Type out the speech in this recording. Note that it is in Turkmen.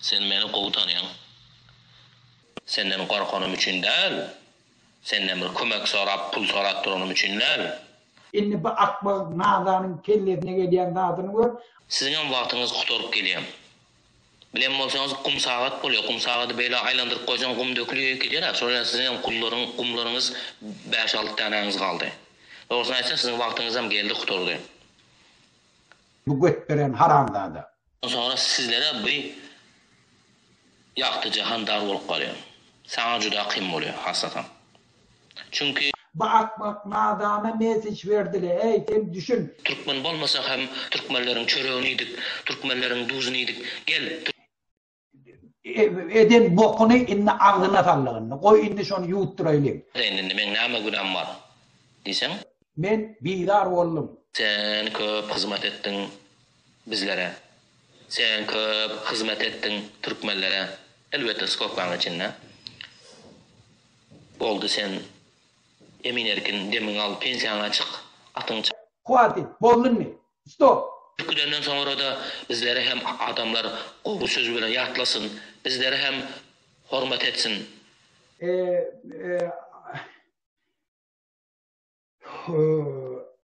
Sen meni gowy tanaýaň. Senden gorkanym üçin däl, senden bir kömek sorap, pul sorap duranym üçin däl. Indi bu akmak nadanyň kellesine gelýän zadyny gör. Siziňem wagtyňyz gutaryp gelýär. Bilen bolsaňyz gum sagat bolýar. Gum sagady beýle aýlandyryp goýsaň gum dökülýär gidýär-ä. Şol ýaly siziňem gullaryň, gumlaryňyz bäş-alty dänäňiz galdy. Dogrusyny aýtsak siziň wagtyňyzam geldi gutardy. Bu göt beren haramzada. Soňra sizlere bu ýagty jahan dar bolup galýar. Saňa juda kyn bolýar hassatam. Çünki. Bu akmak nadana message berdile eý sen düşün. Türkmen bolmasak hem türkmenleriň çöregini iýdik, türkmenleriň duzuny iýdik. Gel. Eden bokuny indi agzyna saldyk indi. Goý indi şony ýuwutdyraýlyň. Indi indi meň näme günäm bar diýseň. Men bizar boldum. Sen köp hyzmat etdiň bizlere. Sen köp hyzmat etdiň türkmenlere. Elbetde skobkaň içinde. Boldy sen emin erkin demiňi al pensiýaňa çyk atyň Hwatit, boldy indi. Stop. Gidenden soňrada bizleri hem adamlar gowy söz bilen ýatlasyn, bizleri hem hormat etsin.